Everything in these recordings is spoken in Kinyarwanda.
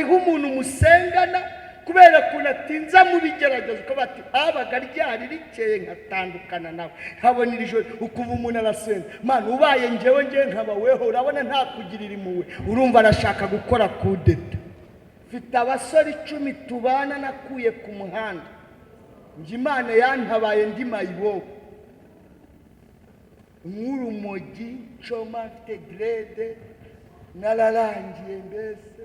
Hariho umuntu musengana, kubera ukuntu atinza mu bigeragezo, uko bati habaga ryari rikeye nkatandukana nawe, nkabona iri joro ukuva umuntu arasenga. Mana, ubaye ngewe nkaba weho, urabona ntakugirira impuhwe? Urumva arashaka gukora kudeta. Mfite abasore 10 tubana nakuye ku muhanda. Njye Imana yantabaye ndi mayibobo, nk'urumogi, ncoma, mfite dread, nararangiye, mbese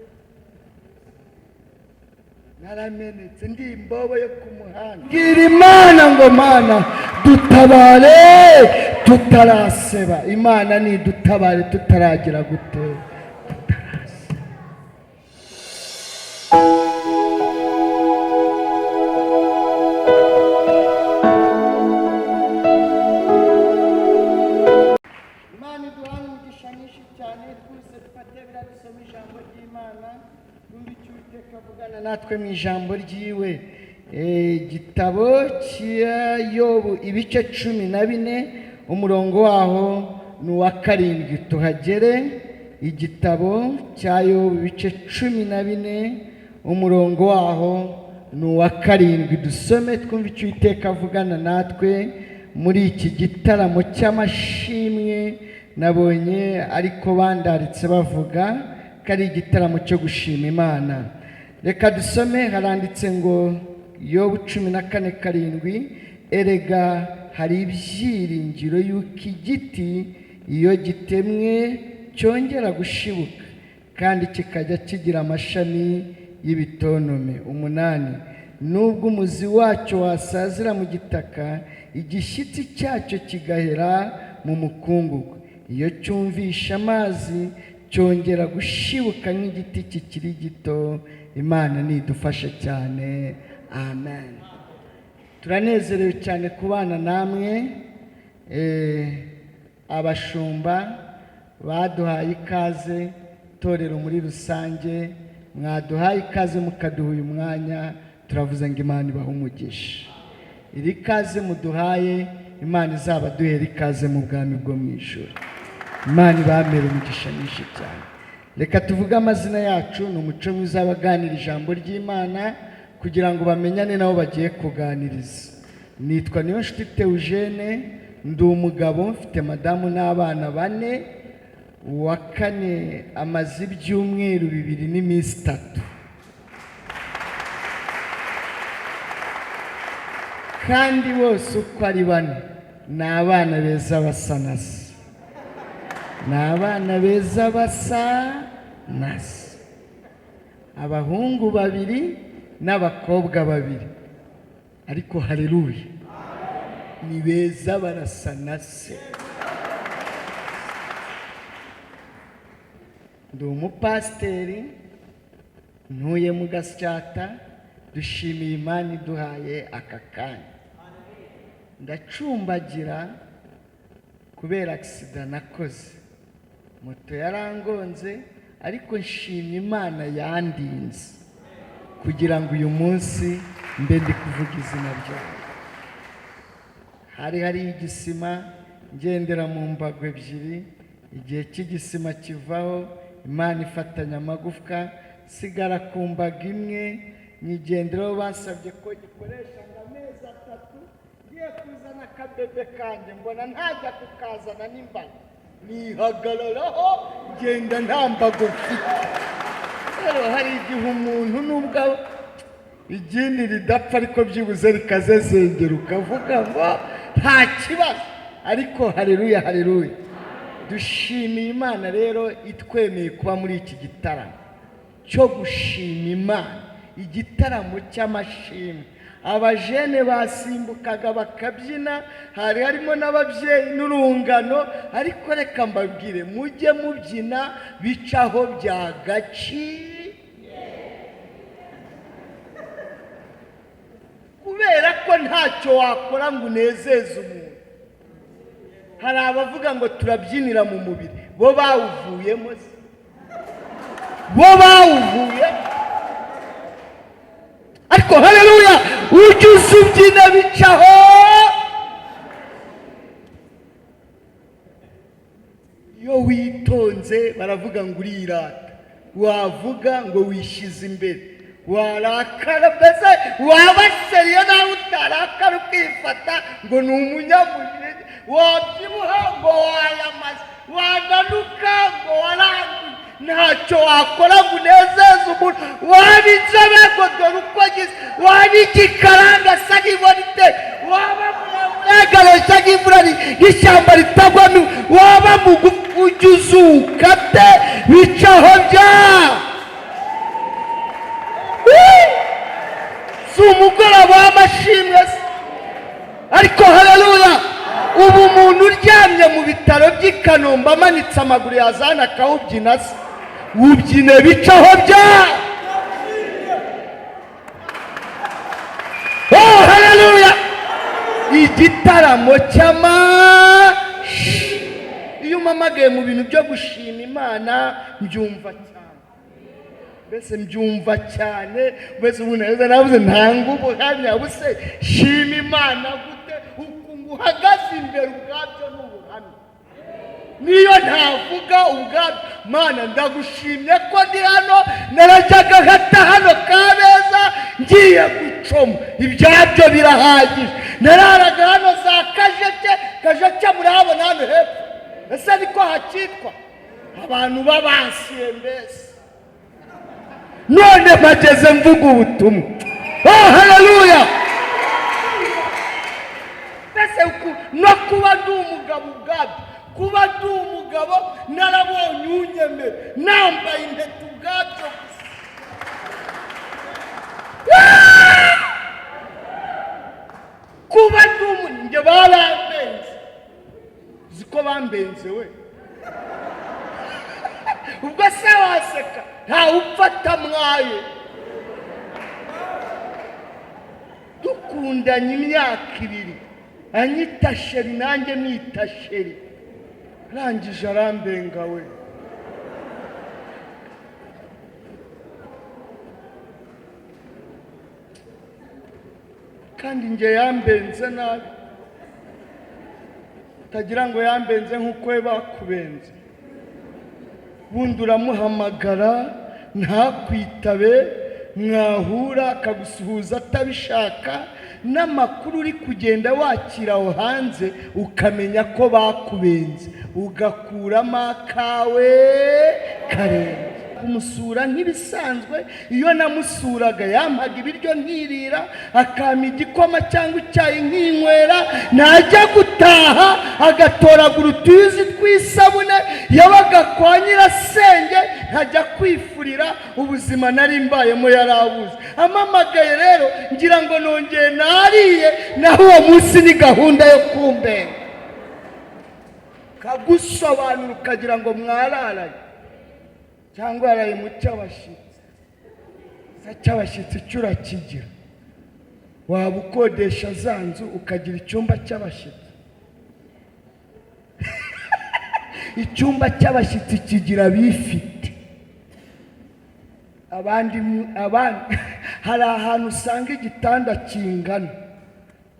naramenetse, ndi imbobo yo ku muhanda. Bwira Imana ngo: "Mana, dutabare tutaraseba." Imana nidutabare tutaragira gute? Tutaraseba. Imana iduhane imigisha myinshi cyane. Twese dufate biradusoma ijambo ry'Imana, twumve icyo Uwiteka avugana natwe mu ijambo ryiwe. Igitabo cya Yobu, ibice 14, umurongo waho ni uwa 7. Tuhagere. Igitabo cya Yobu, ibice 14, umurongo waho ni uwa 7. Dusome twumve icyo Uwiteka avugana natwe muri iki gitaramo cy'amashimwe. Nabonye ariko bandaritse bavuga ko ari igitaramo cyo gushima Imana. Reka dusome. Haranditse ngo, Yobu 14:7: "Erega hari ibyiringiro y'uko igiti iyo gitemwe cyongera gushibuka, kandi kikajya kigira amashami y'ibitonome." 8: "Nubwo umuzi wacyo wasazira mu gitaka, igishyitsi cyacyo kigahera mu mukungugu, iyo cyumvisha amazi cyongera gushibuka nk'igiti kikiri gito." Imana nidufashe cyane. Amen. Turanezerewe cyane kubana namwe. Abashumba baduhaye ikaze, itorero muri rusange mwaduhaye ikaze, mukaduha uyu mwanya. Turavuze ngo Imana ibahe umugisha. Iri kaze muduhaye, Imana izabaduhera ikaze mu bwami bwo mu ijuru. Imana ibamere umugisha mwinshi cyane. Reka tuvuge amazina yacu. Ni umuco mwiza w'abaganira ijambo ry'Imana kugira ngo bamenyane nabo bagiye kuganiriza. Nitwa Niyonshuti Theogene, ndi umugabo, mfite madamu n'abana bane. Uwa kane amaze ibyumweru 2 n'iminsi 3, kandi bose uko ari bane ni abana beza basa na se, ni abana beza basa na se, abahungu babiri n'abakobwa babiri. Ariko haleluya, ni beza, barasa na se. Ndi umupasiteri, ntuye mu Gasyata. Dushimiye Imana iduhaye aka kanya. Ndacumbagira kubera accident nakoze, moto yarangonze, ariko nshimye Imana yandinze kugira ngo uyu munsi mbe ndi kuvuga izina ryayo. Hari hari igisima, ngendera mu mbago ebyiri. Igihe cy'igisima kivaho, Imana ifatanya amagufwa, sigara ku mbago imwe nyigenderaho. Basabye ko gikoresha ngo amezi 3. Ngiye kuzana akabebe kanjye, mbona ntajya kukazana n'imbago, nihagararaho, ngenda nta mbago mfite. Rero hari igihe umuntu nubwo igini ridapfa, ariko byibuze rikazezengera, ukavuga ngo nta kibazo. Ariko haleluya, haleluya, dushimiye Imana rero itwemeye kuba muri iki gitaramo cyo gushima Imana, igitaramo cy'amashimwe. Abajene basimbukaga bakabyina, hari harimo n'ababyeyi n'urungano. Ariko reka mbabwire, mujye mubyina bicaho byagaciye, kubera ko ntacyo wakora ngo unezeze umuntu. Hari abavuga ngo turabyinira mu mubiri, bo bawuvuyemo se? Bo bawuvuyemo. Ariko haleluya, ujye uza ubyina bicaho. Iyo witonze baravuga ngo urirata. Wavuga ngo wishyize imbere, warakara, mbese waba sérieux nawe utarakara ukifata ngo ni umunyamujinya, wabyibuha ngo wayamaze, wananuka ngo waranduye, ntacyo wakora ngo unezeze umuntu, waba inzobe ngo dore uko agize, waba igikaranga asa nk'ibona iteye, waba muremure agareshya nk'imvura y'ishyamba ritagwamo, waba mugufi ujya uzuka te bicaho bya si umugoroba w'amashimwe se? Ariko haleluya, ubu umuntu uryamye mu bitaro by'i Kanombe amanitse amaguru yazana akawubyina se, ubyine bicaho bya. Oh, haleluya! Igitaramo cy'ama iyo umpamagaye mu bintu byo gushima Imana mbyumva cyane, mbese mbyumva cyane. Mbese ubu neza navuze ntanga ubuhamya buse shima Imana gute? Ukuntu uhagaze imbere ubwabyo ni ubuhamya, niyo ntavuga ubwabyo. Mana, ndagushimye ko ndi hano, narajyaga hata hano Kabeza ngiye gucoma, ibyabyo birahagije. Nararaga hano za Kajeke. Kajeke murahabona hano hepfo, ese niko hakitwa? Abantu babasiye mbese, none mpageze mvuga ubutumwa. Oh, haleluya! Mbese no kuba ndi umugabo ubwabyo, kuba ndi umugabo narabonye unyemera nambaye impeta ubwabyo gusa. Ah! Kuba ndi njye barambenze, uzi ko bambenze we? Ubwo se waseka? Ntawe upfata mwaye. Dukundanye imyaka 2, anyita chéri nanjye mwita chéri, arangije arambenga we. Kandi njye yambenze nabi, utagira ngo yambenze nk'uko we bakubenze. Bundi uramuhamagara ntakwitabe, mwahura akagusuhuza atabishaka, n'amakuru uri kugenda wakira aho hanze ukamenya ko bakubenze, ugakuramo akawe karenze. Kumusura nk'ibisanzwe, iyo namusuraga yampaga ibiryo nkirira, akampa igikoma cyangwa icyayi nkinywera, najya gutaha agatoragura utuyuzi tw'isabune yabaga kwa nyirasenge nkajya kwifurira. Ubuzima nari mbayemo yarabuze. Amamagaye rero ngira ngo nongeye nariye, naho uwo munsi ni gahunda yo kumbenga, kagusobanura ukagira ngo mwararanye cyangwa yaraye mu cy'abashyitsi. Se cy'abashyitsi cyo urakigira? Waba ukodesha za nzu ukagira icyumba cy'abashyitsi? Icyumba cy'abashyitsi kigira abifite, abandi abandi. Hari ahantu usanga igitanda kingana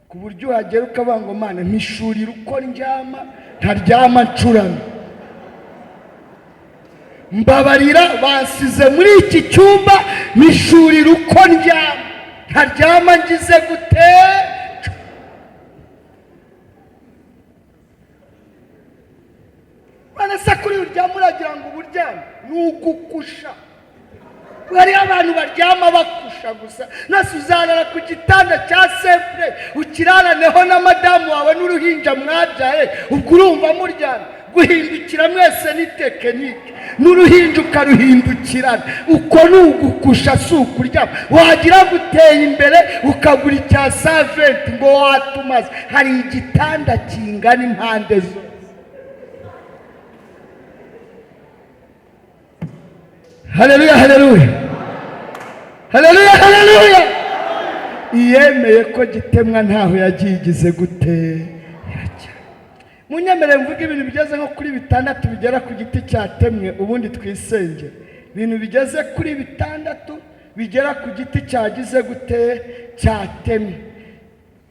ku buryo uhagera ukavuga ngo Mana, mpishurira uko ndyama ntaryama ncuramye, mbabarira basize muri iki cyumba, mpishurira uko ndyama ntaryama ngize gute? None se kuri uryama uragira ngo uburyame ni ugukusha? Hariho abantu baryama bakusha gusa. Nase uzarara ku gitanda cya simple ukiraraneho na madamu wawe n'uruhinja mwabyaye, ubwo urumva muryamye guhindukira mwese ni technique, n'uruhinja ukaruhindukirana, uko ni ugukusha, si ukuryama. Wagira ngo uteye imbere ukagura icya 120 ngo watumaze. Hari igitanda kingana impande zose. Haleluya, haleluya, haleluya, haleluya! Iyemeye ko gitemwa ntaho yagiye igize gute? Munyemerere mvuge ibintu bigeze nko kuri 6 bigera ku giti cyatemwe, ubundi twisengere. Ibintu bigeze kuri 6 bigera ku giti cyagize gute? Cyatemwe.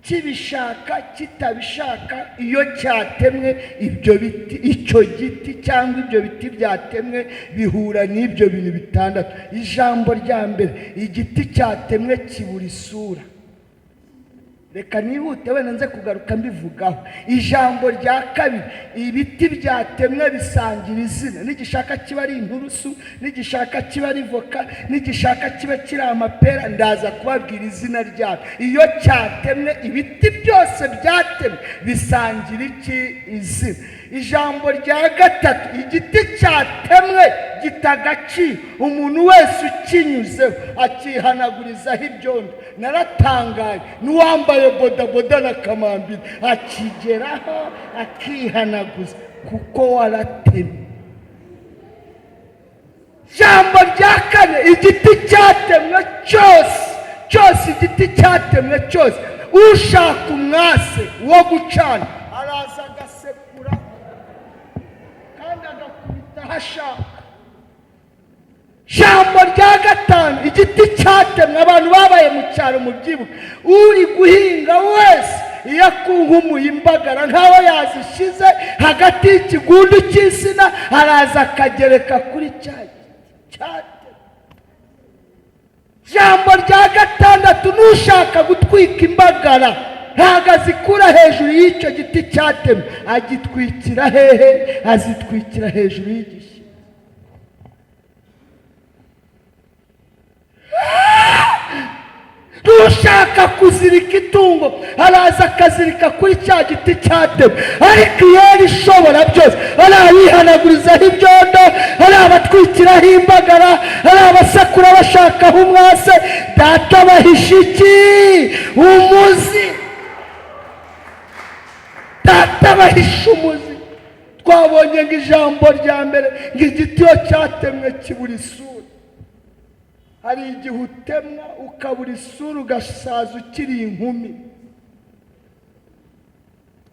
Kibishaka kitabishaka, iyo cyatemwe, ibyo biti, icyo giti cyangwa ibyo biti byatemwe bihura n'ibyo bintu bitandatu. Ijambo rya mbere, igiti cyatemwe kibura isura. Reka nihute, wenda nze kugaruka mbivugaho. Ijambo rya kabiri, ibiti byatemwe bisangira izina. Nigishaka kiba ari inturusu, nigishaka kiba ari voka, nigishaka kiba kiri amapera, ndaza kubabwira izina ryabyo. Iyo cyatemwe, ibiti byose byatemwe bisangira iki? Izina. Ijambo rya gatatu, igiti cyatemwe gita agaciro. Umuntu wese ukinyuzeho akihanagurizaho ibyondo. Naratangaye, n'uwambaye bodaboda na kamambiri akigeraho akihanaguza, kuko waratemwe. Ijambo rya kane, igiti cyatemwe cyose cyose, igiti cyatemwe cyose, ushaka umwase wo gucana araza agasekura kandi agakubita aho ashaka. Ijambo rya gatanu, igiti cyatemwe, abantu babaye mu cyaro mu byibuka, uri guhinga wese iyo akunkumuye imbagara nk'aho yazishyize hagati y'ikigundu cy'insina, araza akagereka kuri cya giti cyatemwe. Ijambo rya gatandatu, n'ushaka gutwika imbagara ntabwo azikura hejuru y'icyo giti cyatemwe, agitwikira hehe? Azitwikira hejuru y'igishyitsi. N'ushaka kuzirika itungo araza akazirika kuri cya giti cyatemwe. Ariko iyo ishobora byose, ari abihanagurizaho ibyondo, ari abatwikiraho imbagara, ari abasekura bashakaho umwase, data bahisha iki? Umuzi. Data bahisha umuzi. Twabonye ngo ijambo rya mbere, ngo igiti iyo cyatemwe kibura isura. Hari igihe utemwa ukabura isura, ugasaza ukiri inkumi.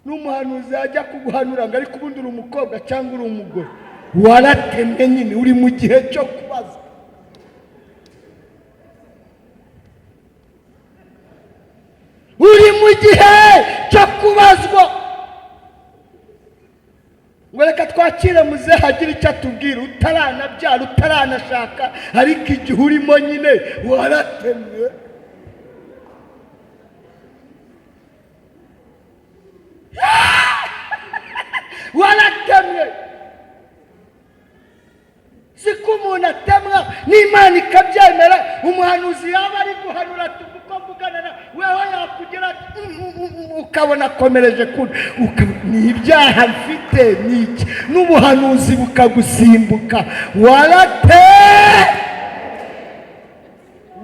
N'umuhanuzi yajya kuguhanura ngo ariko ubundi uri umukobwa cyangwa uri umugore, waratemwe nyine, uri mu gihe cyo kubaza. Uri mu gihe cyo kubazwa. Ngo reka twakire muzehe agire icyo atubwira, utaranabyara, utaranashaka, ariko igihe urimo nyine waratemwe. Waratemwe. Siko umuntu atemwa n'Imana ikabyemera. Umuhanuzi yaba ari guhanura ati uko mvugana na wewe, yakugira ati ukabona akomereje kure, ni ibyaha mfite ni iki, n'ubuhanuzi bukagusimbuka. Warate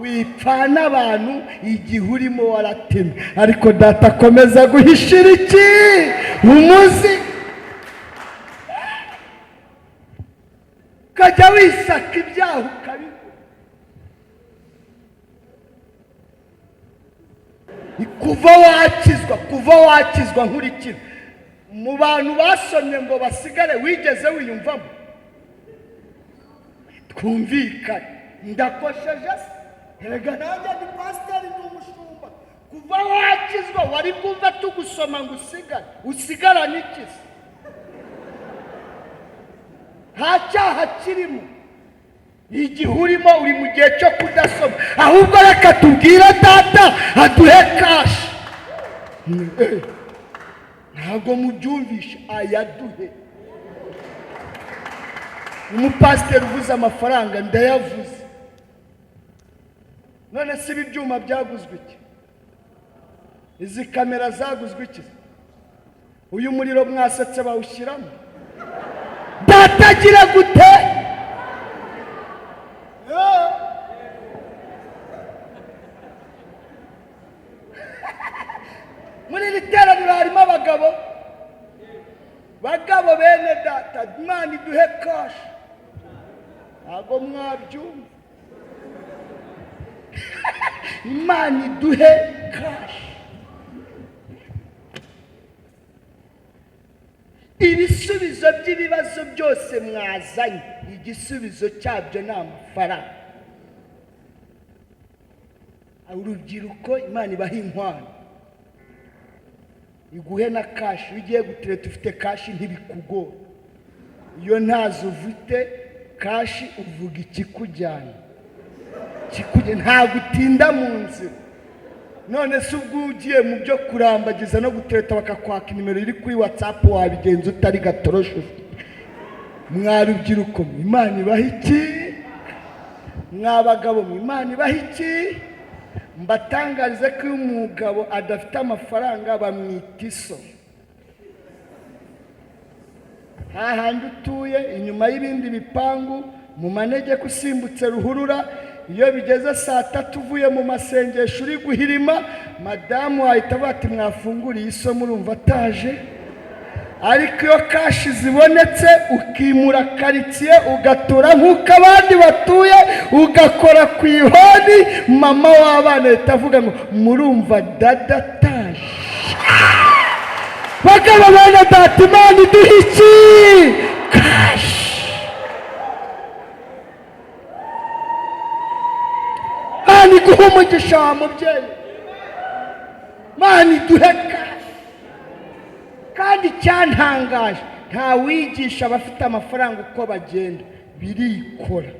wipfana abantu igihe urimo waratemwe, ariko data akomeza guhishira iki? Umuzi. Ukajya wisaka ibyaha ukabibura. Kuva wakizwa, kuva wakizwa, nkurikira mu bantu basomye ngo basigare, wigeze wiyumvamo? Twumvikane, ndakosheje se? Erega nanjye ni pasiteri, ni umushumba. Kuva wakizwa wari bwumve tugusoma ngo usigare? Usigarane iki se? Nta cyaha kirimo. Igihe urimo, uri mu gihe cyo kudasoma. Ahubwo reka tubwire data aduhe cash. Ntabwo mubyumvishe, ayaduhe. Umupasiteri uvuze amafaranga ndayavuze. None se ibi byuma byaguzwe iki? Izi kamera zaguzwe iki? Uyu muriro mwasetse bawushyiramo? Data agira gute? Muri iri teraniro harimo abagabo, bagabo bene data, Imana iduhe cash. Ntabwo mwabyumva. Imana iduhe cash. Ibisubizo by'ibibazo byose mwazanye, igisubizo cyabyo ni amafaranga. Urubyiruko, Imana ibaha inkwano. Iguhe na cash. Iyo ugiye gutereta ufite cash ntibikugora. Iyo ntazo ufite cash, uvuga ikikujyana, ntabwo utinda mu nzira. None se ubwo ugiye mu byo kurambagiza no gutereta bakakwaka nimero iri kuri WhatsApp, wabigenza utari gatorosho ufite? Mwa rubyiruko, Imana ibaha iki? Mwa bagabo, Imana ibaha iki? Mbatangarize ko iyo umugabo adafite amafaranga bamwita iso. Hahandi utuye inyuma y'ibindi bipangu mu manegeka, usimbutse ruhurura, iyo bigeze saa 3 uvuye mu masengesho uri guhirima, madamu wahita avuga ati: "Mwafunguriye iso, murumva ataje?" Ariko iyo cash zibonetse, ukimura karitsiye, ugatura nk'uko abandi batuye, ugakora ku ihoni, mama w'abana ahita avuga ngo: "Murumva dada ataje?" Bagabo bene data, Imana iduha iki? Cash. Imana iguha umugisha wa mubyeyi. Imana iduhe cash. Kandi icyantangaje, nta wigisha abafite amafaranga uko bagenda, birikora.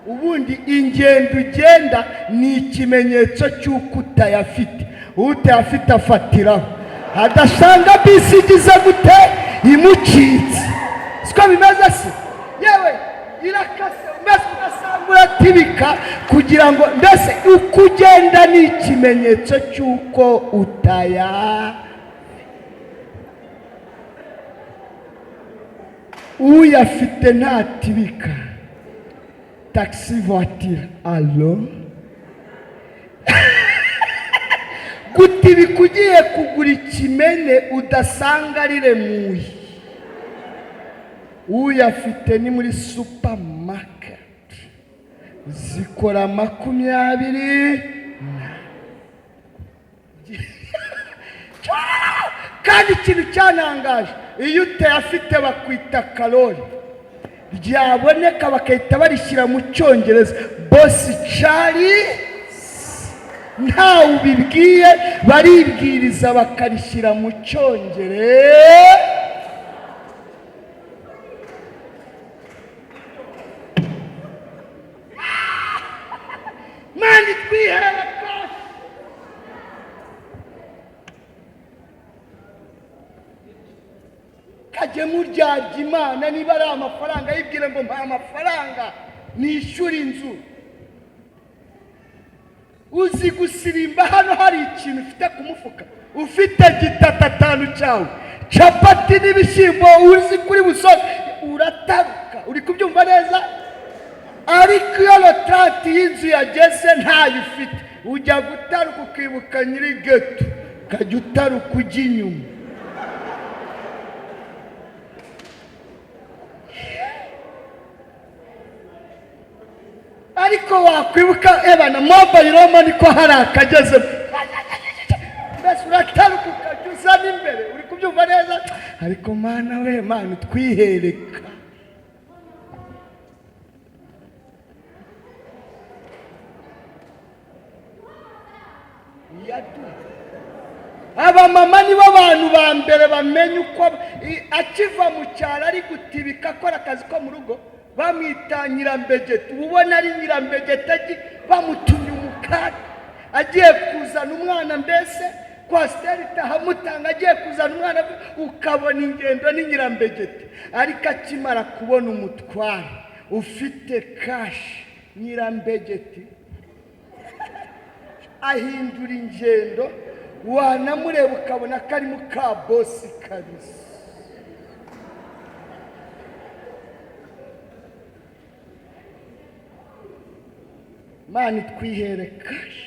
Ubundi ingendo ugenda ni ikimenyetso cy'uko utayafite. Utayafite afatiraho, adasanga bisi igize gute, imucitse. Siko bimeze se? Yewe, irakase, mbese ugasanga uratibika kugira ngo mbese uko ugenda ni ikimenyetso cy'uko utaya. Uyafite ntatibika. Taxi voiture, allo. Gutibika ugiye kugura ikimene udasanga riremuye. Uyafite ni muri supermarket zikora 20. Kandi ikintu cyanangaje, iyo utayafite bakwita karori, ryaboneka bagahita barishyira mu Cyongereza, boss cari. Ntawe ubibwiye, baribwiriza bakarishyira mu Cyongereza. Mani twihere cash. Kajye muryarya Imana. Niba ari amafaranga, yibwire ngo: "Mpa amafaranga nishyure inzu." Uzi gusirimba hano hari ikintu ufite ku mufuka, ufite gitatatanu cyawe, capati n'ibishyimbo, uzi kuri busozi urataruka, uri kubyumva neza? Ariko iyo le 30 y'inzu yageze ntayo ufite, ujya gutaruka ukibuka nyiri geto, ukajya utaruka ujya inyuma. Ariko wakwibuka ebana mobile money ko hari akageze, mbese urataruka ukajya uzana imbere, uri kubyumva neza? Ariko Mana we, Mana twihereka. Yaduha. Abamama nibo bantu ba mbere bamenya uko akiva mu cyaro ari gutibika akora akazi ko mu rugo, bamwita nyirambegeti. Uba ubona ari nyirambegeti, bamutumye umukate agiye kuzana umwana, mbese coaster itahamutanga agiye kuzana umwana, ukabona ingendo ni nyirambegeti. Ariko akimara kubona umutware ufite cash, nyirambegeti ahindura ingendo, wanamureba ukabona ko ari muka boss kabisa. Mana twihere cash.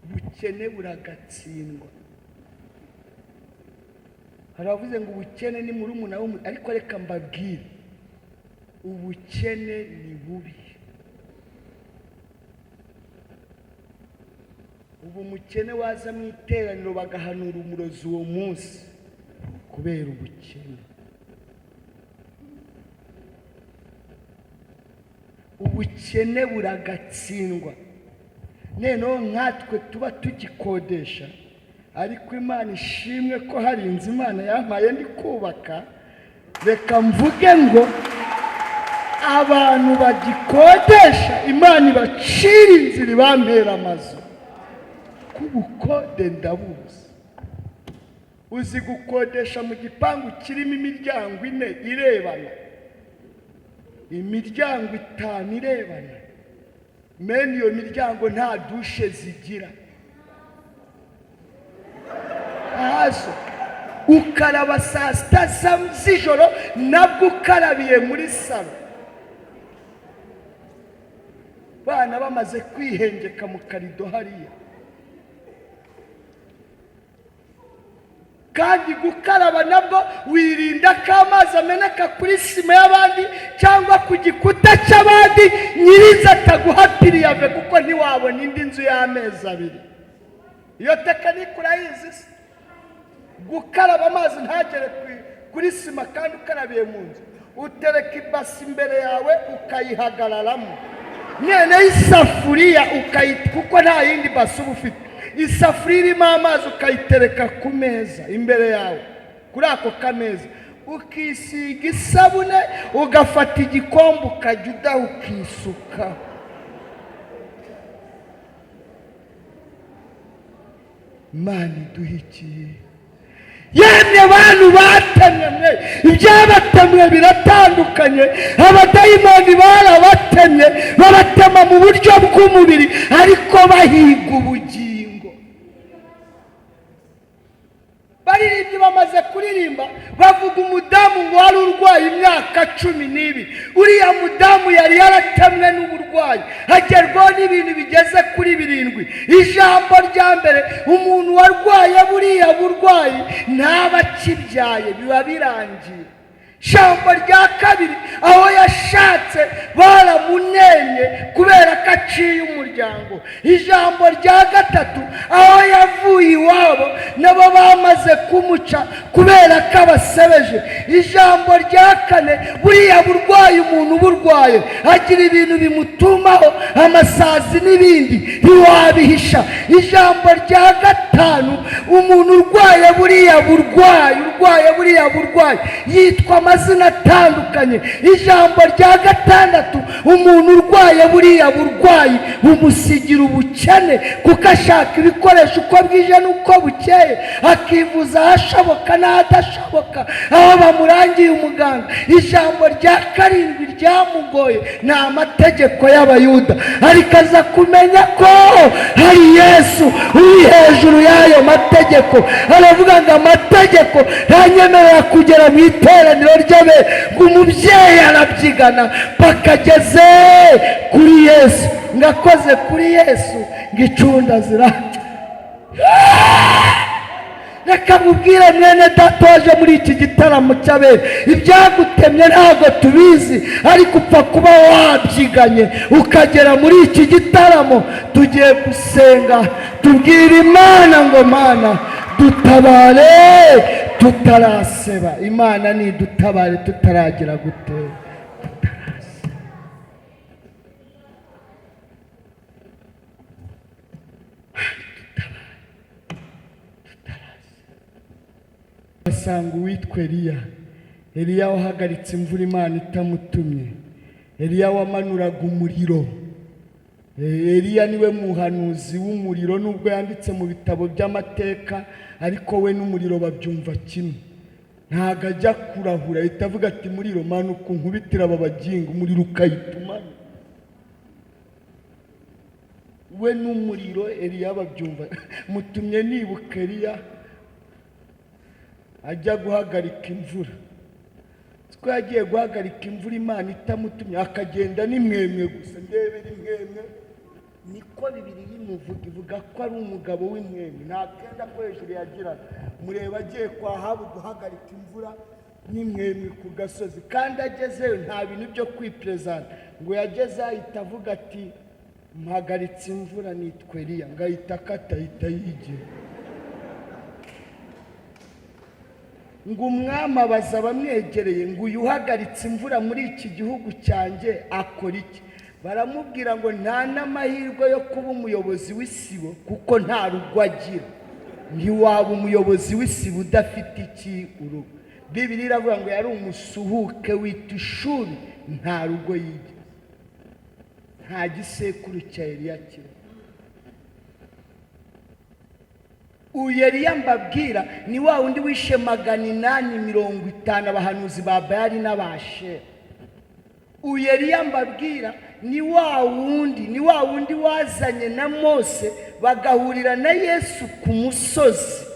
Ubukene buragatsindwa. Hari abavuze ngo ubukene ni murumuna w'umuntu, ariko reka mbabwire, ubukene ni bubi. Ubu umukene waza mu iteraniro bagahanura umurozi uwo munsi kubera ubukene. Ubukene buragatsindwa. Noneho nkatwe tuba tugikodesha, ariko Imana ishimwe ko hari inzu Imana yampaye ndi kubaka. Reka mvuge ngo abantu bagikodesha, Imana ibacira inzira, ibampera amazu. K'ubukode ndabuzi. Uzi gukodesha mu gipangu kirimo imiryango ine irebana, imiryango itanu irebana, mene iyo miryango nta douche zigira ntazo. Ukaraba saa sita z'ijoro, nabwo ukarabiye muri salon, bana bamaze kwihengeka mu karido hariya. Kandi gukaraba nabwo wirinda ko amazi ameneka kuri sima y'abandi cyangwa ku gikuta cy'abandi, nyirinzu ataguha préavis, kuko ntiwabona indi nzu y'amezi abiri. Iyo technique urayizi se? Gukaraba amazi ntagere kuri sima kandi ukarabiye mu nzu, utereka ibasi imbere yawe ukayihagararamo, noneho isafuriya ukayita, kuko nta yindi basi uba ufite, isafuriya irimo amazi ukayitereka ku meza imbere yawe, kuri ako kameza ukisiga isabune, ugafata igikombe ukajya udaha ukisukaho. Imana iduha iki? Yemwe bantu batemwe mwe, ibyabatemwe biratandukanye. Abadayimoni barabatemye, babatema mu buryo bw'umubiri, ariko bahiga ubugingo. Baririmbyi bamaze kuririmba, bavuga umudamu ngo wari urwaye imyaka 12. Uriya mudamu yari yaratemwe n'uburwayi, hagerwaho n'ibintu bigeze kuri 7. Ijambo rya mbere, umuntu warwaye buriya burwayi ntaba akibyaye, biba birangiye. Ijambo rya kabiri, aho yashatse baramunenye kubera ko aciye umuryango. Ijambo rya gatatu, aho yavuye iwabo nabo bamaze kumuca kubera ko abasebeje. Ijambo rya kane, buriya burwayi umuntu uburwaye agira ibintu bimutumaho, amasazi n'ibindi, ntiwabihisha. Ijambo rya gatanu, umuntu urwaye buriya burwayi, urwaye buriya burwayi yitwa amazina atandukanye. Ijambo rya gatandatu, umuntu urwaye buriya burwayi bumusigira ubukene, kuko ashaka ibikoresho uko bwije n'uko bukeye, akivuza ahashoboka n'ahadashoboka, aho bamurangiye umuganga. Ijambo rya karindwi ryamugoye ni amategeko y'Abayuda, ariko aza kumenya ko hari Yesu uri hejuru y'ayo mategeko. Aravuga ngo amategeko ntanyemerera kugera mu iteraniro ry'abe, ngo umubyeyi arabyigana bakageze kuri Yesu, ngakoze kuri Yesu ngo icunda zira. Reka mubwire mwene data waje muri iki gitaramo cy'abera, ibyagutemye ntabwo tubizi, ariko upfa kuba wabyiganye ukagera muri iki gitaramo. Tugiye gusenga, tubwira Imana ngo Mana dutabare tutaraseba. Imana nidutabare tutaragira gute? Tutaraseba. Basanga uwitwa Eliya, Eliya wahagaritse imvura Imana itamutumye, Eliya wamanuraga umuriro. Eliya niwe muhanuzi w'umuriro, nubwo yanditse mu bitabo by'amateka, ariko we n'umuriro babyumva kimwe. Ntabwo ajya kurahura, ahita avuga ati muriro manuka unkubitire aba bagingo, umuriro ukahita umanuka. We n'umuriro Eliya babyumva. Mutumye nibuka Eliya ajya guhagarika imvura, ko yagiye guhagarika imvura Imana itamutumye, akagenda n'imwemwe gusa. Ndebera imwemwe, niko Bibiliya imuvuga, ivuga ko ari umugabo w'imwemwe, nta kenda ko hejuru yagiraga. Mureba agiye kwa Ahabu guhagarika imvura n'imwemwe ku gasozi, kandi agezeyo nta bintu byo kwiperezanta, ngo yageze ahita avuga ati mpagaritse imvura nitwa Eliya, ngo ahita akata ahita yigira. Ngo umwami abaza abamwegereye ngo uyu uhagaritse imvura muri iki gihugu cyanjye akora iki? Baramubwira ngo nta n'amahirwe yo kuba umuyobozi w'isibo kuko nta rugo agira. Ntiwaba umuyobozi w'isibo udafite iki? Urugo. Bibiliya iravuga ngo yari umusuhuke wita ishuri, nta rugo yigira, nta gisekuru cya Eliya kiba. Uyu Eliya mbabwira ni wa wundi wishe 850 abahanuzi ba Bayali n'Abashera. Uyu Eliya mbabwira ni wa wundi wazanye na Mose bagahurira na Yesu ku musozi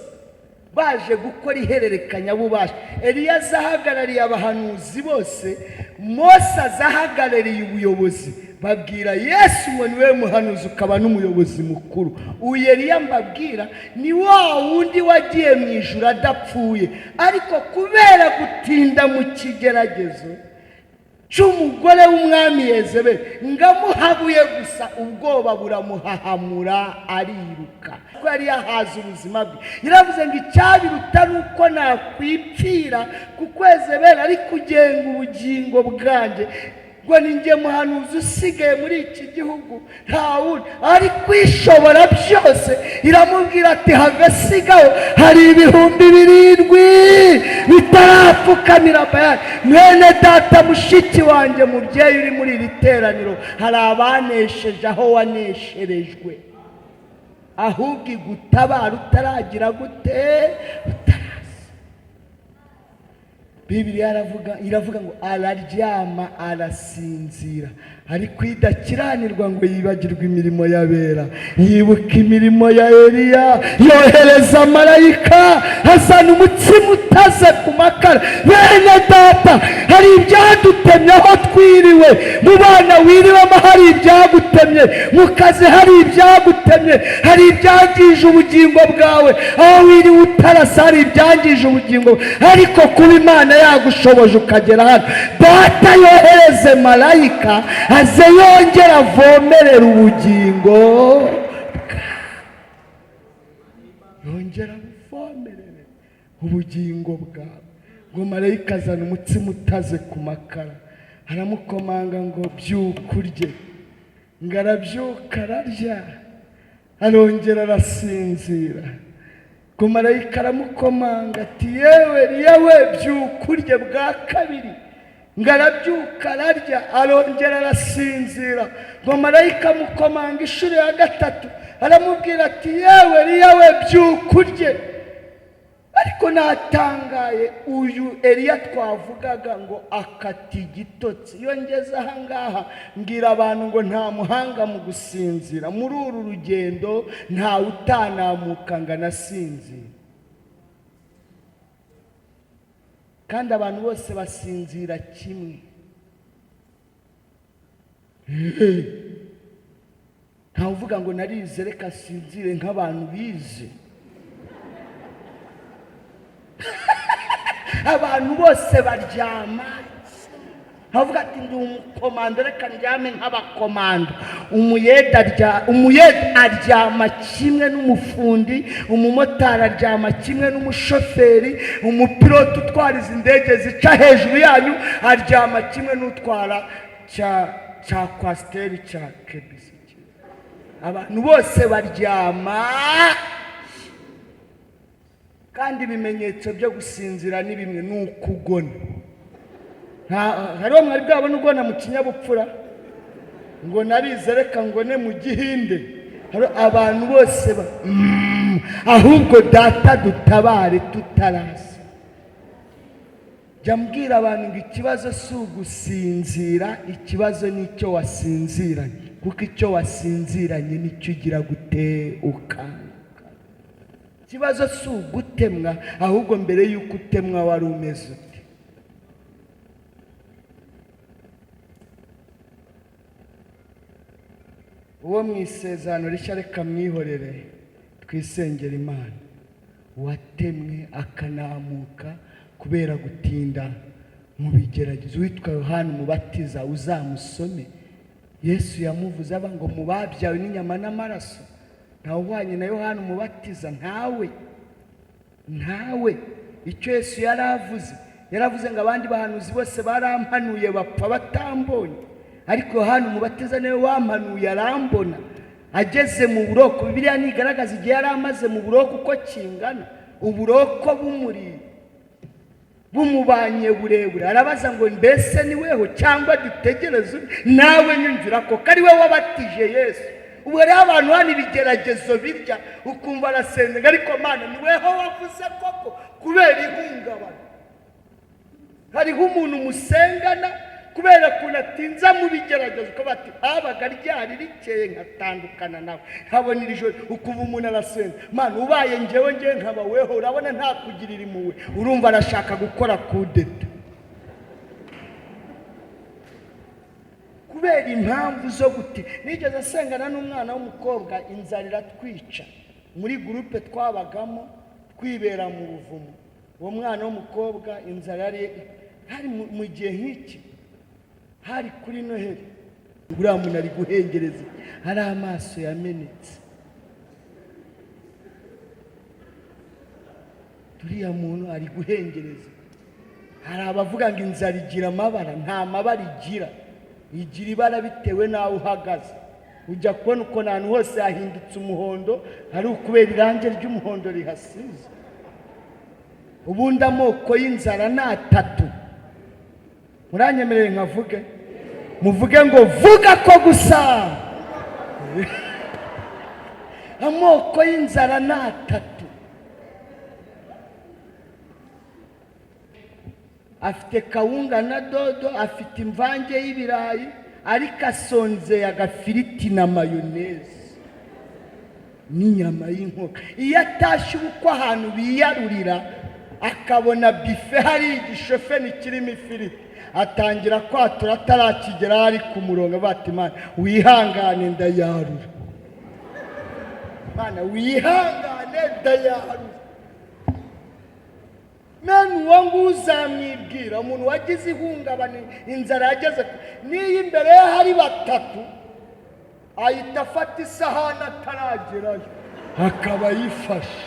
baje gukora ihererekanyabubasha. Eliya azahagarariye abahanuzi bose, Mose azahagarariye ubuyobozi. Babwira Yesu ngo niwe muhanuzi ukaba n'umuyobozi mukuru. Uyu Eliya mbabwira ni wa wundi wagiye mu ijuru adapfuye, ariko kubera gutinda mu kigeragezo cy'umugore w'umwami Yezebeli ngamuhabuye gusa, ubwoba buramuhahamura ariruka, kuko yari yahaze ubuzima bwe. Yaravuze ngo icyabiruta ni uko nakwipfira kuko Yezebeli ari kugenga ubugingo bwanjye, ngo ni njye muhanuzi usigaye muri iki gihugu, nta wundi ari kwishobora byose. Iramubwira ati have sigaho, hari 7000 bitarapfukamira Bayali. Mwene data, mushiki wanjye, mubyeyi uri muri iri teraniro, hari abanesheje aho wanesherejwe, ahubwo igutabara utaragira gute? Utaraza. Bibiliya iravuga ngo araryama arasinzira, ariko idakiranirwa ngo yibagirwe imirimo y'abera, yibuka imirimo ya Eliya, yohereza marayika azana umutsima utaze ku makara. Bene data, hari ibyadutemye aho twiriwe, mu bana wiriwemo hari ibyagutemye, mu kazi hari ibyagutemye, hari ibyangije ubugingo bwawe, aho wiriwe utarasa hari ibyangije ubugingo, ariko kuba Imana yagushoboje ukagera hano, data yohereze marayika aze yongera avomerera ubugingo bwawe, yongera avomerere ubugingo bwawe. Ngo marayika azana umutsima utaze ku makara, aramukomanga ngo byuka urye. Ngo arabyuka ararya, arongera arasinzira. Ngo marayika aramukomanga ati yewe yewe byuka urye bwa kabiri. Ngo arabyuka ararya, arongera arasinzira. Ngo marayika amukomanga inshuro ya gatatu, aramubwira ati yewe yewe byuka urye. Ariko natangaye, uyu Eliya twavugaga ngo akata igitotsi. Iyo ngeze aha ngaha mbwira abantu ngo nta muhanga mu gusinzira, muri uru rugendo ntawe utanamuka ngo anasinzire, kandi abantu bose basinzira kimwe. Ntawe uvuga ngo narize reka sinzire nk'abantu bize. Abantu bose baryama. Ntavuga ati ndi umukomando reka ndyame nk'abakomando. Umuyede aryama kimwe n'umufundi, umumotari aryama kimwe n'umushoferi, umupilote utwara izi ndege zica hejuru yanyu aryama kimwe n'utwara cya kwasiteri cya kebisi. Abantu bose baryama, kandi ibimenyetso byo gusinzira ni bimwe, ni ukugona. Hariho mwari bwabona ugona mu kinyabupfura ngo narize reka ngone mu gihinde. Abantu bose ahubwo data dutabare tutaraza. Jya mbwira abantu ngo ikibazo si ugusinzira, ikibazo ni icyo wasinziranye, kuko icyo wasinziranye nicyo ugira gute ukanguka. Ikibazo si ugutemwa, ahubwo mbere y'uko utemwa wari umeze ute. Uwo mu isezerano rishya reka mwihorere twisengera Imana, watemwe akanamuka kubera gutinda mu bigeragezo, witwa Yohana Umubatiza, uzamusome. Yesu yamuvuze aba ngo mu babyawe n'inyama n'amaraso ntawe uhwanye na Yohana Umubatiza, ntawe ntawe. Icyo Yesu yaravuze, yaravuze ngo abandi bahanuzi bose barampanuye bapfa batambonye, Ariko Yohana Umubatiza niwe wampanuye arambona ageze mu buroko. Bibiliya ntigaragaza igihe yari amaze mu buroko uko kingana, uburoko bumuriye bumubanye burebure. Arabaza ngo mbese ni weho cyangwa dutegereze undi? Nawe nyumvira ko ari we wabatije Yesu. Ubu rero abantu hano ibigeragezo birya, ukumva arasenga, ariko Mana ni weho wavuze koko, kubera ihungabana. Hariho umuntu musengana kubera ukuntu atinza mu bigeragezo, uko bati habaga ryari rikeye nkatandukana nawe, nkabona iri joro. Ukuva umuntu arasenga, Mana ubaye ngewe ngewe nkaba weho, urabona nta kugirira impuhwe, urumva arashaka gukora kudeta kubera impamvu zo guti. Nigeze nsengana n'umwana w'umukobwa, inzara iratwica muri gurupe twabagamo twibera mu buvumo. Uwo mwana w'umukobwa inzara yari hari mu gihe nk'iki, hari kuri Noheli, uriya muntu ari guhengereza, hari amaso yamenetse, uriya muntu ari guhengereza. Hari abavuga ngo inzara igira amabara, nta mabara igira, igira ibara bitewe n'aho uhagaze. Ujya kubona uko ahantu hose hahindutse umuhondo, hari ukubera irangi ry'umuhondo rihasize. Ubundi amoko y'inzara ni atatu. Muranyemerere nkavuge? Muvuge ngo vuga ko gusa. Amoko y'inzara ni atatu. Afite kawunga na dodo, afite imvange y'ibirayi, ariko asonzeye agafiriti na mayoneze n'inyama y'inkoko. Iyo atashye ubukwe ahantu biyarurira, akabona bife hari igishofeni kirimo ifiriti, atangira kwatura atarakigera ari ku murongo, bati Mana wihangane ndayarura, Mana wihangane ndayarura. None uwo nguwo uzamwibwira, umuntu wagize ihungabana, inzara yageze, n'iyo imbere ye hari batatu, ahita afata isahani ataragerayo akaba ayifashe,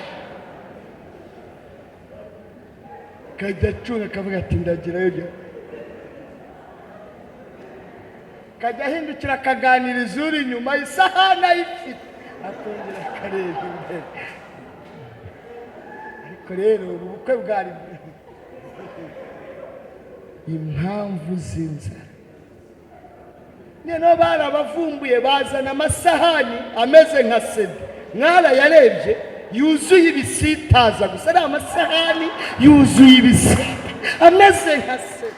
akajya acunga akavuga ati ndagerayo, akajya ahindukira akaganiriza uri inyuma, isahani ayifite, akongera akareba imbere. Ariko rero ubu bukwe bwari impamvu z'inzara. Noneho barabavumbuye, bazana amasahani ameze nka sede, mwarayarebye, yuzuye ibisitaza gusa, ari amasahani yuzuye ibisita ameze nka sede.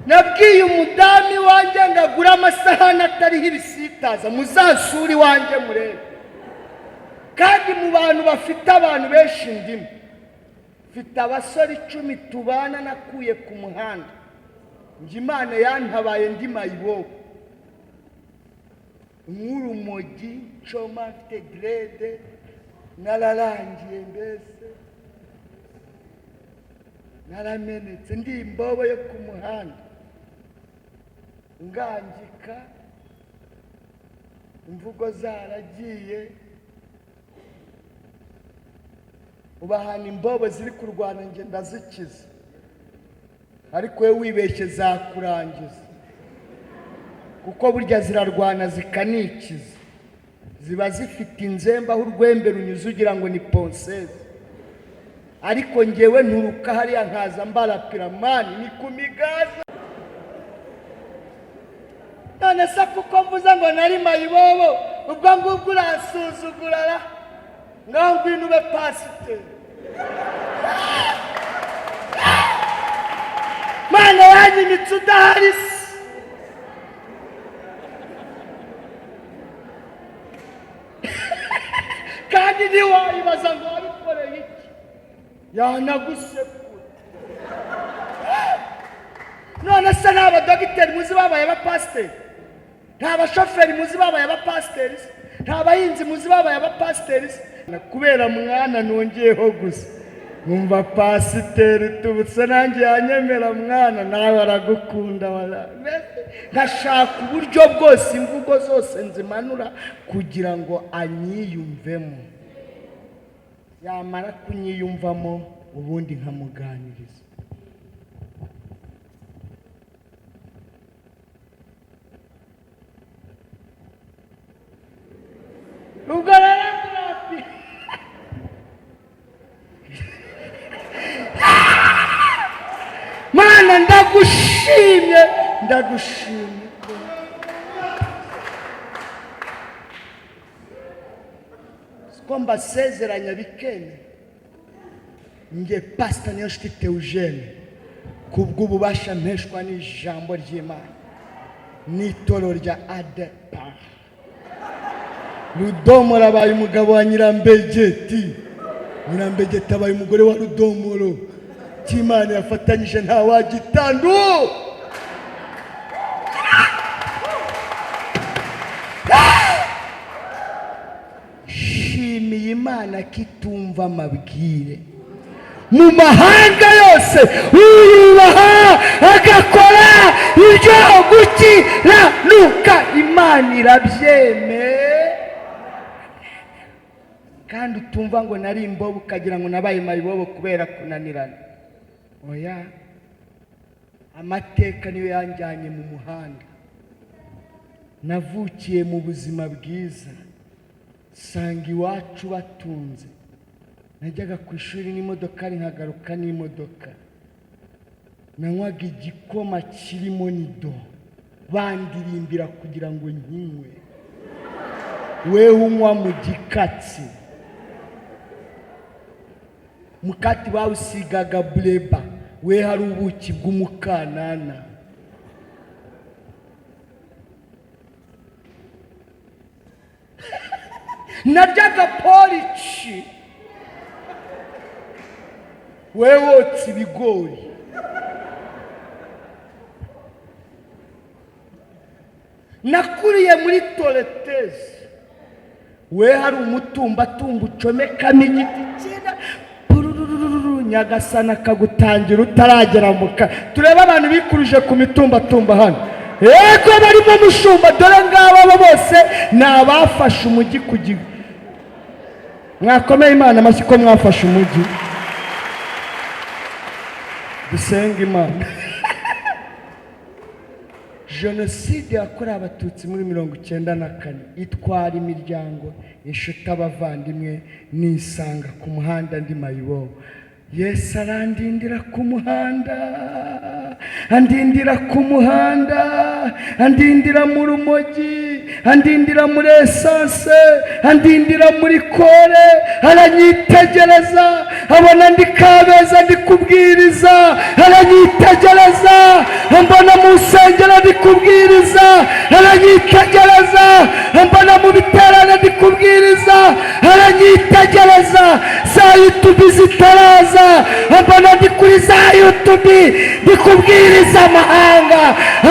Nabwiye umudamu iwanjye ngo agure amasahani atariho ibisitaza, muzasure iwanjye murebe. Kandi mu bantu bafite abantu benshi ndimo, mfite abasore 10 tubana nakuye ku muhanda. Njye Imana yantabaye ndi mayibobo, nk'urumogi ncoma, mfite direde, nararangiye mbese naramenetse, ndi imbobo yo ku muhanda, ngangika, imvugo zaragiye. Ubahana imbobo ziri kurwana nge ndazikiza, ariko wowe wibeshye zakurangiza, kuko burya zirarwana zikanikiza, ziba zifite inzembe aho urwembe runyuze ugira ngo ni ponseze. Ariko ngewe nturuka hariya nkaza mbarapira, mani ni ku migaza. None se kuko mvuze ngo nari mayibobo, ubwo ngubwo urasuzugurara, ngaho ngwino ube pasiteri. Mana yanyimitse udahari se. Kandi ntiwayibaza ngo wabikoreye iki, yanagusekura. None se nta badogiteri muzi babaye abapasiteri, nta bashoferi muzi babaye abapasiteri, nta bahinzi muzi babaye abapasiteri? Kubera mwana nongeyeho gusa numva pasiteri tubutse nanjye yanyemera, mwana nawe aragukunda. Nkashaka uburyo bwose imvugo zose nzimanura kugira ngo anyiyumvemo. Yamara kunyiyumvamo ubundi nkamuganiriza. Ubwo rero turapi Mana ndagushimye, ndagushimye. Ko mbasezeranya bikene nge Pastor Niyonshuti Theogene, kubw'ububasha mpeshwa n'ijambo ry'Imana n'itorero rya ADEPR, Rudomoro abaye umugabo wa Nyirambegeti, Nyirambegeti abaye umugore wa Rudomoro. Cy'Imana yafatanyije nta wagitandu. Shimiye Imana kitumva amabwire mu mahanga yose, uyubaha agakora ibyo gukiranuka, Imana irabyemera. Kandi utumva ngo nari imbobo ukagira ngo nabaye mayibobo kubera kunanirana. Oya, amateka niyo yanjyanye mu muhanda. Navukiye mu buzima bwiza, sanga iwacu batunze. Najyaga ku ishuri n'imodoka, nkagaruka n'imodoka. Nanywaga igikoma kirimo nido, bandirimbira kugira ngo nkinywe. Wewe unywa mu gikatsi, mukati bawusigaga bureba, we hari ubuki bw'umukanana. Naryaga polici, we wotsa ibigori. Nakuriye muri toreteze, we hari umutumbatumba ucomekamo igiti cyenda Nyagasana akagutangira utaragera muka. Turebe abantu bikuruje ku mitumbatumba hano, yego barimo mushumba, dore ngabo bose ni abafashe umujyi ku gihe. Mwakomeye Imana amashyi ko mwafashe umujyi. Dusenga Imana. Jenoside yakorewe Abatutsi muri 94 itwara imiryango, inshuti, abavandimwe, nisanga ku muhanda ndi mayibobo. Yesu arandindira ku muhanda, andindira ku muhanda, andindira mu rumogi, andindira muri esanse, andindira muri kore, aranyitegereza, abona ndi Kabeza ndi kubwiriza, aranyitegereza, mbona mu nsengero ndi kubwiriza, aranyitegereza, mbona mu biterane ndi kubwiriza, aranyitegereza, za YouTube zitaraza, mbona ndi kuri za YouTube ndi kubwiriza amahanga.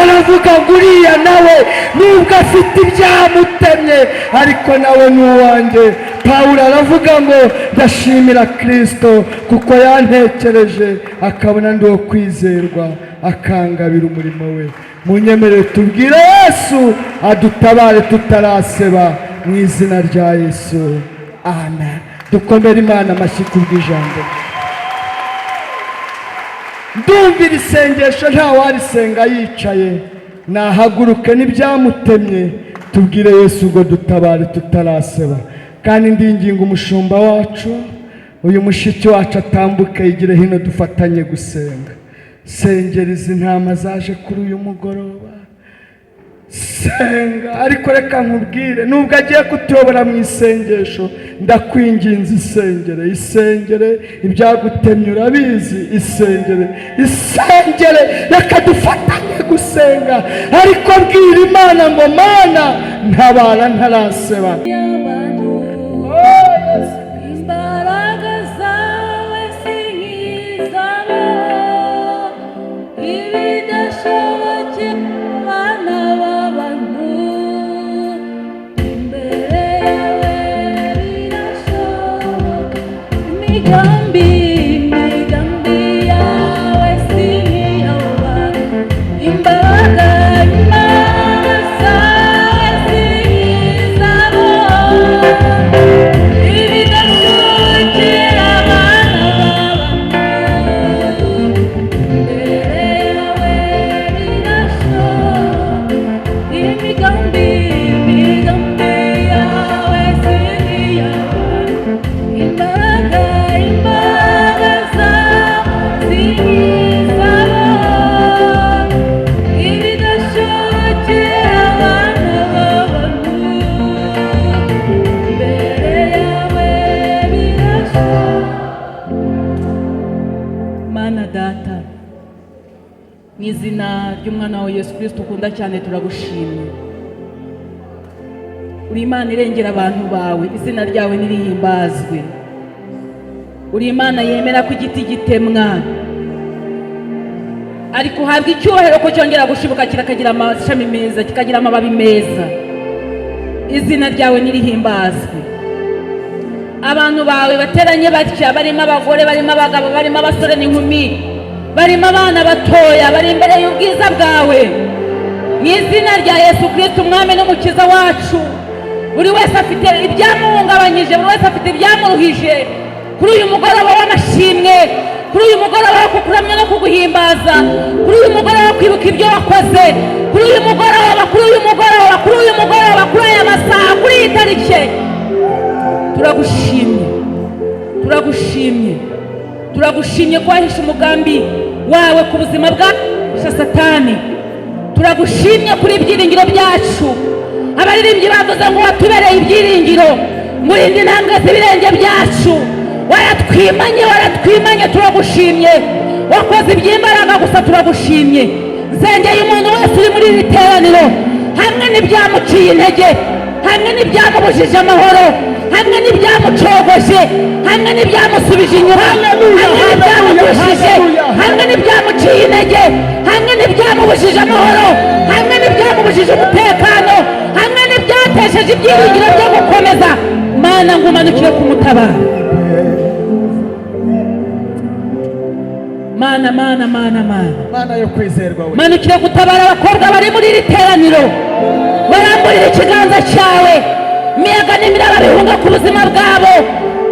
Aravuga ngo uriya nawe nubwo afite ibyamutemye ariko nawe ni uwanjye. Pawulo aravuga ngo ndashimira Kristo kuko yantekereje akabona ndi uwo kwizerwa, akangabira umurimo we. Munyemerere tubwire Yesu adutabare tutaraseba, mu izina rya Yesu, amen. Dukomere Imana amashyi kubw'ijambo. Ndumvira isengesho ntawarisenga yicaye, nahaguruke n'ibyamutemye, tubwire Yesu ngo dutabare tutaraseba. Kandi ndinginga umushumba wacu, uyu mushiki wacu atambuke yigire hino dufatanye gusenga. Sengera izi ntama zaje kuri uyu mugoroba, senga. Ariko reka nkubwire, nubwo agiye kutuyobora mu isengesho, ndakwinginze isengere, isengere, ibyagutemye urabizi, isengere, isengere, reka dufatanye gusenga. Ariko bwira Imana ngo Mana ntabara ntaraseba. Imbaraga zawe si nk'izabo, ibidashobokera abana b'abantu, imbere yawe birashoboka. Imigambi, imigambi yawe si nk'iy'abantu, imbaraga, imbaraga zawe si nk'izabo, ibidashobokera abana b'abantu, imbere yawe birashoboka. Imigambi, imigambi yawe si Mu izina ry'umwana wawe Yesu Kirisito ukunda cyane, turagushimye. Uri Imana irengera abantu bawe, izina ryawe nirihimbazwe. Uri Imana yemera ko igiti gitemwa, ariko uhabwa icyubahiro ko cyongera gushibuka, kikagira amashami meza, kikagira amababi meza. Izina ryawe nirihimbazwe. Abantu bawe bateranye batya, barimo abagore, barimo abagabo, barimo abasore n'inkumi, barimo abana batoya, bari imbere y'ubwiza bwawe. Mu izina rya Yesu Kirisito, Umwami n'Umukiza wacu, buri wese afite ibyamuhungabanyije, buri wese afite ibyamuruhije. Kuri uyu mugoroba w'amashimwe, kuri uyu mugoroba wo kukuramya no kuguhimbaza, kuri uyu mugoroba wo kwibuka ibyo wakoze, kuri uyu mugoroba, kuri uyu mugoroba, kuri uyu mugoroba, kuri aya masaha, kuri iyi tariki, turagushimye, turagushimye, turagushimye ko wahishe umugambi wawe ku buzima bwa Satani. Turagushimye kuri ibyiringiro byacu. Abaririmbyi bavuze ngo watubereye ibyiringiro, ngo urinde intambwe z'ibirenge byacu. Waratwimanye, waratwimanye, turagushimye. Wakoze iby'imbaraga gusa, turagushimye. Nsengeye umuntu wese uri muri iri teraniro, hamwe n'ibyamuciye intege, hamwe n'ibyamubujije amahoro, hamwe n'ibyamucogoje, hamwe n'ibyamusubije inyuma, hamwe n'ibyamugushije, hamwe n'ibyamuciye intege, hamwe n'ibyamubujije amahoro, hamwe n'ibyamubujije umutekano, hamwe n'ibyatesheje ibyiringiro byo gukomeza, Mana, ngo umanukire kumutabara. Mana, Mana, Mana, Mana. Mana yo kwizerwa we. Manukire gutabara abakobwa bari muri iri teraniro, baramburira ikiganza cyawe, imiyaga n'imiraba bihunga ku buzima bwabo.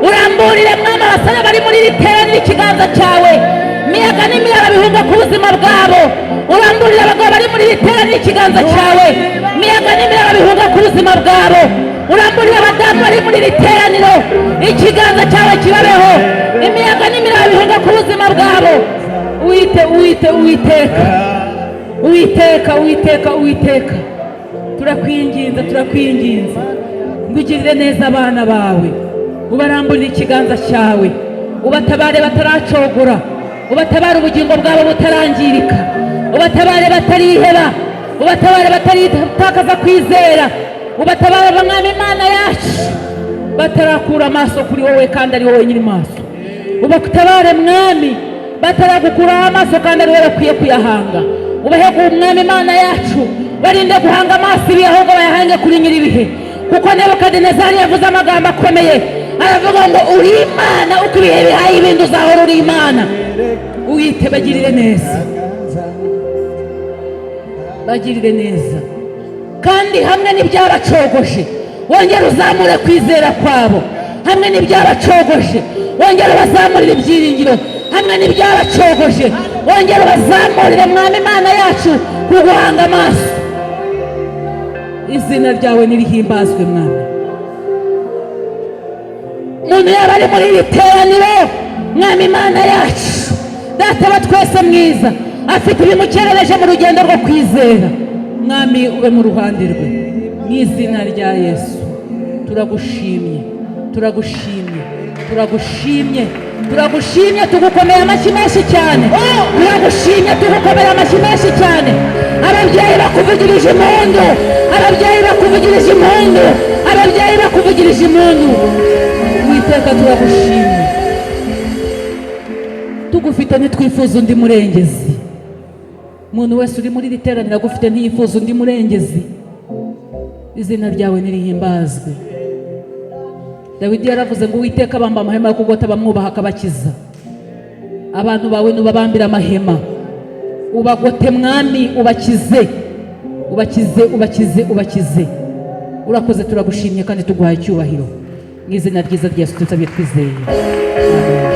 Uramburire, Mwami, abasore bari muri iri teraniro ikiganza cyawe, imiyaga n'imiraba bihunga ku buzima bwabo. Uramburire abagabo bari muri iri teraniro ikiganza cyawe, imiyaga n'imiraba bihunga ku buzima bwabo. Uramburire abadamu bari muri iri teraniro ikiganza cyawe kibabeho, imiyaga n'imiraba bihunga ku buzima bwabo. Uwite, Uwite, Uwiteka, Uwiteka, Uwiteka, Uwiteka, turakwinginze, turakwinginze ngo ugirire neza abana bawe, ubaramburire ikiganza cyawe, ubatabare bataracogora, ubatabare ubugingo bwabo butarangirika, ubatabare batariheba, ubatabare bataritakaza kwizera, ubatabare, Mwami Imana yacu, batarakura amaso kuri wowe kandi ari wowe nyiri maso. Ubatabare, Mwami, bataragukuraho amaso kandi ari wowe bakwiye kuyahanga. Ubahe Umwami Imana yacu, barinde guhanga amaso ibihe, ahubwo bayahange kuri nyir'ibihe, kuko Nebukadinezari yavuze amagambo akomeye, aravuga ngo uri Imana, uko ibihe bihaye ibindi uzahora uri Imana. Uwite, bagirire neza, bagirire neza, kandi hamwe n'ibyabacogoje wongere uzamure kwizera kwabo, hamwe n'ibyabacogoje wongere ubazamurire ibyiringiro, hamwe n'ibyabacogoje wongere ubazamurire, Mwami Imana yacu, kuguhanga amaso. Izina ryawe nirihimbazwe, Mwami. Umuntu yaba ari muri iri teraniro, Mwami Imana yacu, Data wa twese mwiza, afite ibimukerereje mu rugendo rwo kwizera, Mwami, ube mu ruhande rwe. Mu izina rya Yesu turagushimye, turagushimye, turagushimye, turagushimye, tugukomera amashyi menshi cyane. Turagushimye, tugukomera amashyi menshi cyane. Ababyeyi bakuvugirije impundu, ababyeyi bakuvugirije impundu, ababyeyi bakuvugirije impundu. Uwiteka, turagushimye. Tugufite ntitwifuza undi murengezi. Umuntu wese uri muri iri teraniro agufite ntiyifuza undi murengezi. Izina ryawe nirihimbazwe. Dawidi yaravuze ngo Uwiteka abamba amahema yo kugota abamwubaha akabakiza. Abantu bawe nubabambira amahema, ubagote, Mwami, ubakize, ubakize, ubakize, ubakize. Urakoze, turagushimye kandi tuguhaye icyubahiro. Mu izina ryiza rya Yesu dusabye twizeye, amen.